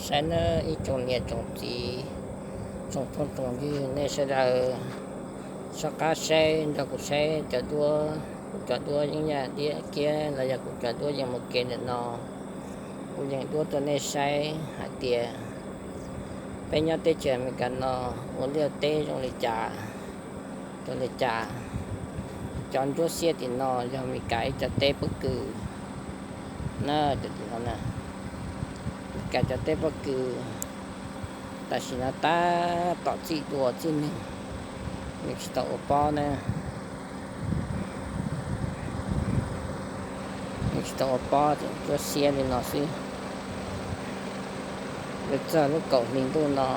Saib nawb ib tsoom niam tsoom txiv, tsoom phooj tsoom ywg nej sawv daws, soj qab saib nrog kuv saib cov duab. Kuv cov duab yeej yaj diab kiab los yog kuv cov duab yeej mus kev ntawm no. Kuv yeem duab rau nej saib hais tias peb nyob teb chaws Amelikas no ua liaj teb zoo li cas, zoo li cas. Cov ntsuab xiab tim no yog Amelikas ib cov teb pob kws na, cov tim no na, Amelikas cov teb pob kws. Tam sim no tab tom txij dua txij neeg, nws tsis tau ua pob na. Nws tsis tau ua pob, tseem ntsuab xiab li no xwb. Lawv txog lub kaum hli ntuj no,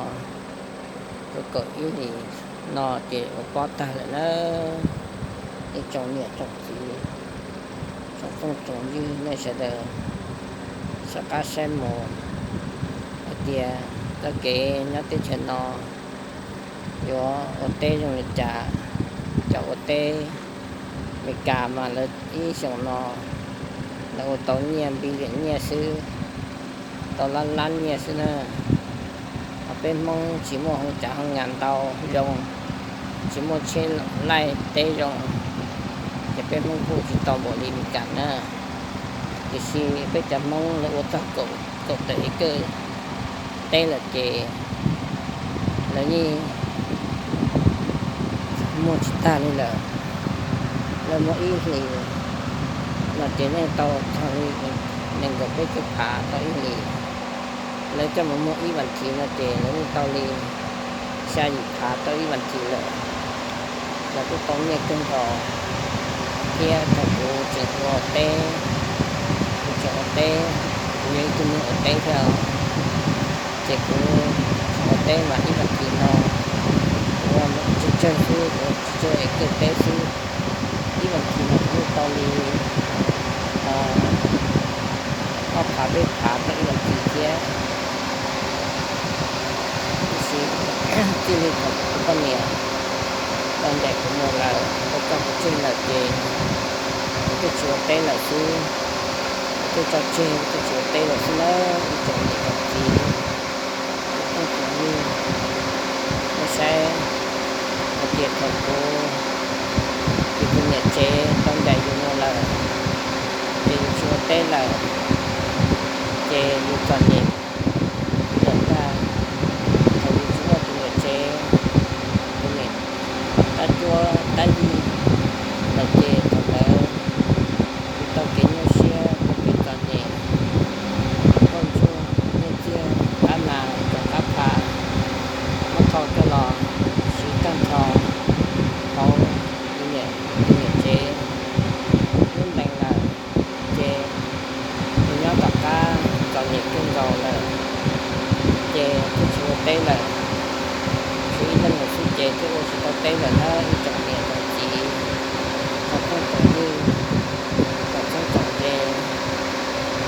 lub kaum ib hlis no ces ua pob tag lawm na. Ib tsoom niam tsoom txiv, tsoom phooj tsoom ywg nej sawv daws, soj qab saib mus hais tias txoj kev nyob teb chaws no yuav ua teb zoo li cas. Cov ua teb Amelikas mas lawv ib xyoos no lawv ua tau nyiaj npib liam nyiaj xwb, tau lab lab nyiaj xwb na. Ho peb Hmoob tsis muaj hoo tsav hoo nyas ntau zoo, tsis muaj tsheb laij teb zoo, ces peb Hmoob kuj tsis tau npaum li Amelikas na. Tiam sis peb cov Hmoob lawv ua txog kaum tawm acre teb lawm ces lawv yeej muaj tsis tag li lawm. Lawv muaj ib hlis no ces yeej tau txog li nees nkaum peb caug phav tau ib hlis. Lawv coj mus muag ib vas thiv no ces lawv yeej tau li xya yim phav tau ib vas thiv lawm. Lawv kuj tau nyiaj kawg nkaus thiab. Thaum kuv tseem ua teb, kuv tseem ua teb, kuv yog ib tug neeg ua teb thiab, ces kuv tseem ua teb mas ib vas thiv no kuv ua tsawg tsawg xwb, kuv ua tsawg tsawg acre teb xwb. Ib vas thiv no kuv yeej tau li ob phav peb phav tau ib vas thiv thiab. Tiam sis txij li thaum kuv tus poj niam tau ncaim kuv mus lawm, tau tso kuv tseg lawm ces kuv thiaj tsis ua teb lawm xwb. Kuv thiaj tso tseg, kuv thiaj tsis ua teb lawm xwb nawb ib tsoom niam tsoom txiv, tsoom phooj tsoom ywg. Nej saib hais tias thaum kuv, kuv tus niam tsev tau ncaim yus mus lawm ces yus tsis ua teb lawm, ces yus txom nyem tuag tag. Thaum yus tsis muaj tus niam tsev, tus niam tab cuab tab yig lawm ces thaum ntawd yus tau kev nyuaj siab, tau kev txom nyem, tau nkauj ntsuag, nyiaj txiag qab nas tsoom qab pha muab thau coj los siv tag nrho hauv tus niam tsev lub ntees lawm, ces yus nyob tom qab txom nyem kawg nkaus lawm, ces thiaj tsis ua teb lawm. Tshuav ib leeg lawm xwb ces thiaj ua tsis tau teb lawm nawb ib tsoom niam tsoom txiv, tsoom phooj tsoom ywg, tsoom txheeb tsoom ze.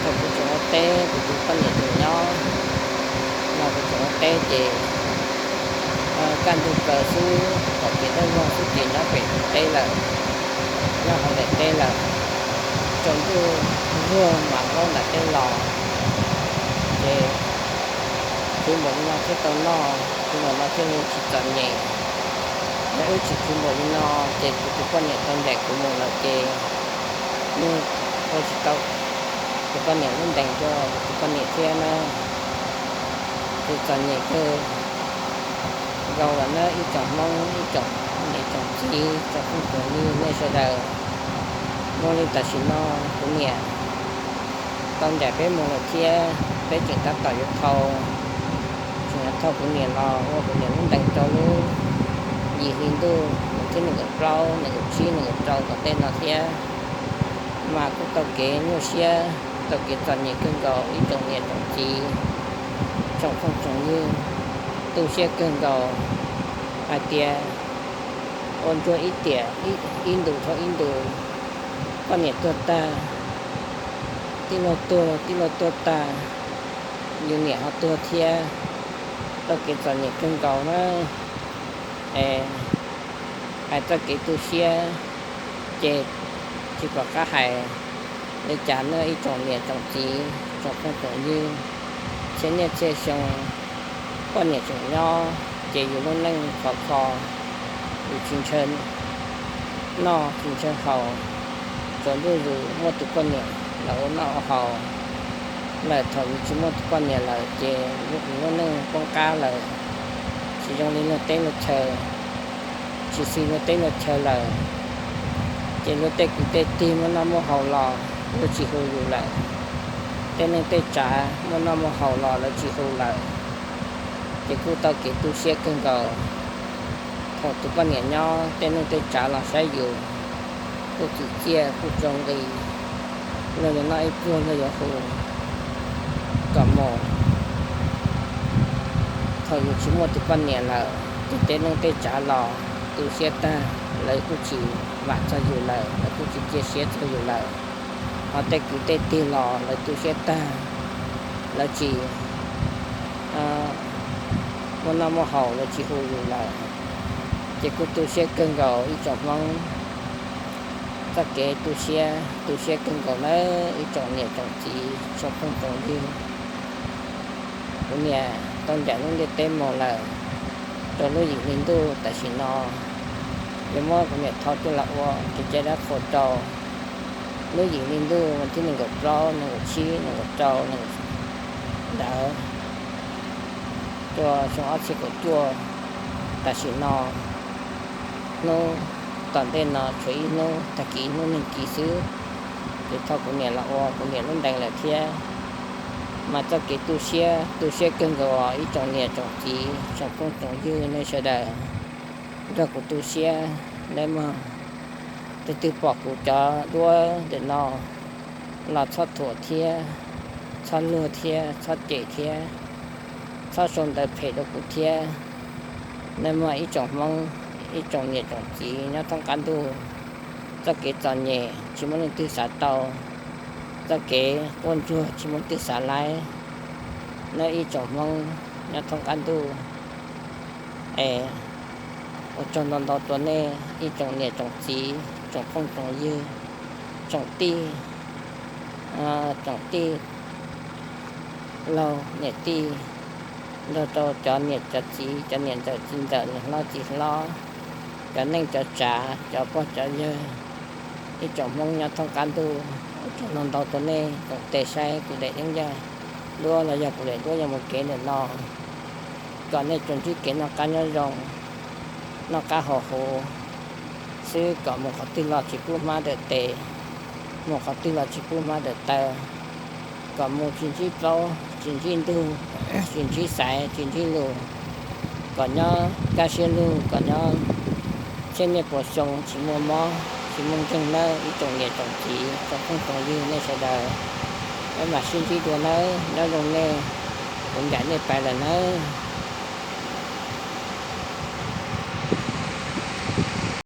Thaum kuv tseem ua teb, kuv tus poj niam tseem nyob no, kuv tseem ua teb ces kaj ntug plaws xwb, tom kev dawb vog xwb ces nyob pem teb lawm, nyob hauv daim teb lawm. Tsaus ntuj zuag mas ntaub nram teb los, ces khwv npaum li no thiaj tau noj, khwv npaum no thiaj li tsis txom nyem. Yog wb tsis khwv npaum li no ces kuv tus poj niam tau ncaim kuv mus lawm ces yeej ua tsis tau kuv tus poj niam lub ntees rau kuv tus poj niam thiab na. Ces txom nyem kawg nkaus lawm na ib tsoom Hmoob, ib tsoom niam tsoom txiv, tsoom phooj tsoom ywg nej sawv daws. Zoo li tam sim no kuv niam tau ncaim peb mus lawm thiab, peb tseem tab tom yuav thau, tseem yuav thau kuv niam los ua kuv niam lub ntees rau lub yim hli ntuj hnub tim nees nkaum plaub, nees nkaum tsib, nees nkaum rau tom ntej no thiab. Mas kuj tau kev nyuaj siab, tau kev txom nyem kawg nkaus ib tsoom niam tsoom txiv, tsoom phooj tsoom ywg. Tu siab kawg nkaus hais tias ua ntsuag ib tiam, ib ntus dhau ib ntus, poj niam tuag tag, tij laug tuag, tij laug tuag tag, yus niam ho tuag thiab, tau kev txom nyem kawg nkaus na. Es hais txoj kev tu siab ces tsis pom qab hais li cas na ib tsoom niam tsoom txiv, tsoom phooj tsoom ywg. txhiab niaj txhiab xyoo, poj niam tseem nyob ces yus lub neej khov kho, yus tsis ntshaw noj tsis ntshaw haus, tsaus ntuj zus muaj tus poj niam los ua noj ua haus lawm. Thaum yus tsis muaj tus poj niam lawm ces yus lub neej poob qab lawm, tsis zoo li luag teb luag chaw. Tsis xws luag teb luag chaw lawm, ces luag tej kwv tej tij muaj noj muaj haus los luag tsis hu yus lawm. Tej neej tej tsav muaj noj muaj haus los lawv tsis hu lawm, ces kuj tau kev tu siab kawg nkaus. Thaum tus poj niam nyob, tej neej tej tsav los saib yus, kuj txim txiaj kuj tso nqi, luag yuav noj ib pluag luag yuav hu kom mus. Thaum yus tsis muaj tus poj niam lawm ces tej neej tej tsav los tu siab tag, lawv kuj tsis vam txog yus lawm, lawv kuj tsis cia siab txog yus lawm. Ho tej kwv tej tij los lawv tu siab tag, lawv tsis muaj noj muaj haus, lawv tsis hu yus lawm, ces kuj tu siab kawg nkaus ib tsoom Hmoob. Txoj kev tu siab, tu siab kawg nkaus nawb ib tsoom niam tsoom txiv tsoom phooj tsoom ywg. Kuv niam tau ncaim lub ntiaj teb mus lawm rau lub yim hli ntuj tam sim no. Yuav muab kuv niam thau coj los ua kev cai dab qhuas rau lub yim hli ntuj vas thib nees nkaum plaub, nees nkaum tsib, nees nkaum rau, nees ntawd, rau xyoo ob txhiab kaum cuaj tam sim no. Hnub tom ntej no tshuav ib hnub tag kis ib hnub neeg kis xwb, ces thov kuv niam los ua kuv niam lub ntees lawm thiab. Mas txoj kev tu siab, tu siab kawg nkaus ib tsoom niam tsoom txiv tsoom phooj tsoom ywg nej sawv daws, nrog kuv tu siab nawb mog. Tus twg pom kuv cov duab ntawm no los txhob thuam thiab, txhob luag thiab, txhob cem thiab, txhob sau ntawv phem rau kuv thiab nawb mog ib tsoom Hmoob, ib tsoom niam tsoom txiv nyob thoob qab ntuj. Txoj kev txom nyem tsis muaj leej twg xav tau, txoj kev quaj ntsuag tsis muaj leej twg xav laib nawb ib tsoom Hmoob nyob thoob qab ntuj. Es ua tsaug ntau ntau rau nej ib tsoom niam tsoom txiv tsoom phooj tsoom ywg, tsoom tij, tsoom tij laug niam tij, nrog rau cov niam cov txiv, cov niam ntxawm txiv ntxawm, niam hlob txiv hlob, cov neej cov tsav, cov pog cov yawg, ib tsoom Hmoob nyob thoob qab ntuj. Ua tsaug ntau ntau rau nej koom tes saib kuv daim yeeb yaj duab los yog kuv daim duab yog mus kev ntawm no, kom nej tsuas ntsib kev noj qab nyob zoo, noj qab haus huv xwb, kom mus qhov twg los tsis pub hmab dawm tes, mus qhov twg los tsis pub hmab dawm taw, kom mus tsis ntsib plaub tsis ntsib ntug, tsis ntsib xaiv tsis ntsib lus, kom nyob kaj siab lug, kom nyob txhiab niaj puas xyoo tsis muaj mob tsis muaj nkeeg nawb ib tsoom niam tsoom txiv tsoom phooj tsoom ywg nej sawv daws. Peb mam sib ntsib dua nawb, nyob zoo nej, kuv ncaim nej pais lawm nawb.